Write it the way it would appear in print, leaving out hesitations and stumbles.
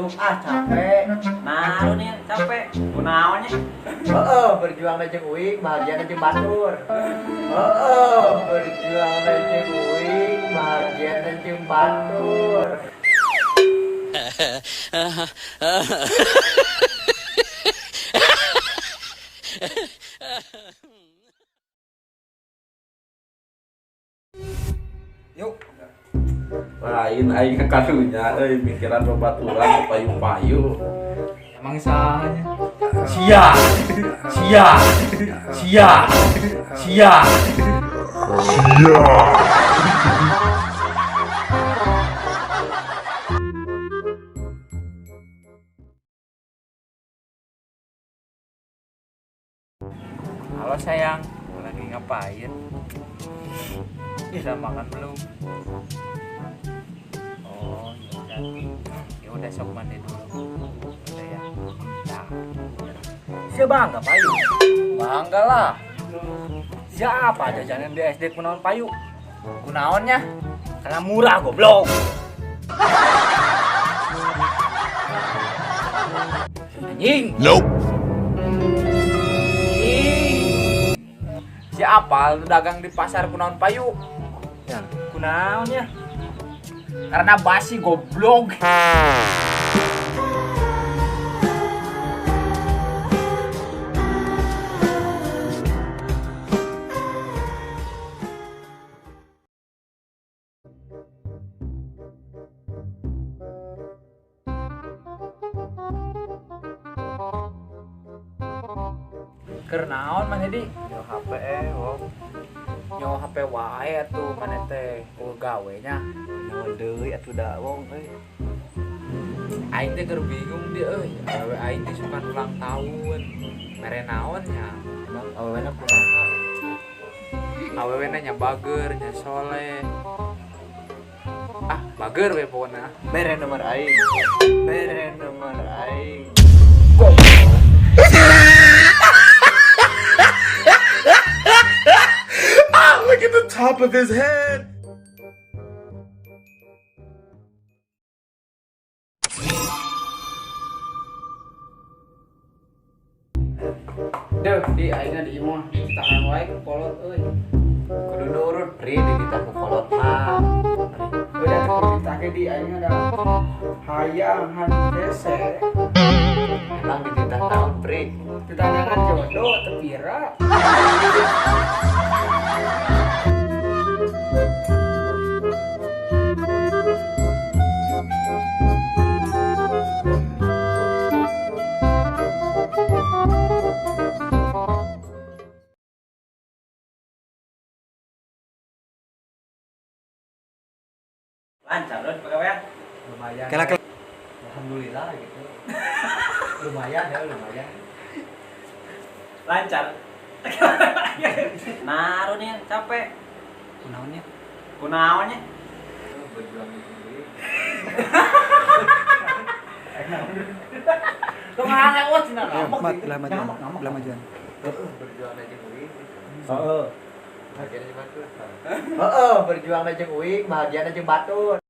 Hirup ah capek. Nah, lu nih capek. Kunaonnya? Heeh, berjuang jeung uing, bahagia jeung batur. Heeh, berjuang jeung uing, bahagia jeung batur. Yuk. Lain aing karunya euy mikiran babaturan payu-payu. Emang salahnya. Sia. Sia. Sia. Sia. Sia. Halo sayang, lagi ngapain? Udah makan belum? Oh, ya udah. Ya udah sok mandi dulu. Udah ya. Nah. Siapa bangga payu? Bangga lah. Siapa jajanan di SD kunaon payu? Kunaonnya? Karena murah goblok. Anjing. Nope. Siapa lu dagang di pasar kunaon payu? Ya, kunaonnya? Karena basi goblok. Kernaon Mas Edi? Yo HP wong. Nyo HP wae atuh maneh teh eueuh gawe nya. Naon deui atuh da wong euy. Aing teh keur bingung di euy, awewe aing teh suka ulang tahun. Mere naon nya? Emang awewena kumaha? Awewena nya bager, nya soleh. Ah, bager we pokona. Bere nomor aing. Bere nomor aing. Look at the top of his head. Deuh, di aingna di imah tahan wae ku kolot euy. Kudu nurut pri di kita ku kolot mah. Udah ditake di aingna da hayang hese. Emang dititah naon pri? Ditanyakan jodoh teu pira. Lancar lu pegawaian. Lumayan. Kela-kela. Alhamdulillah gitu. Lumayan ya, lumayan. Lancar. Nah, lu nih capek. Kunaonnya? Kunaonnya? Berjuang sendiri. Lu ngalewat cenah. Lama jalan. Berjuang aja uing. Heeh. Bahagia jeung batur. Heeh, berjuang jeung uing, bahagia jeung batur.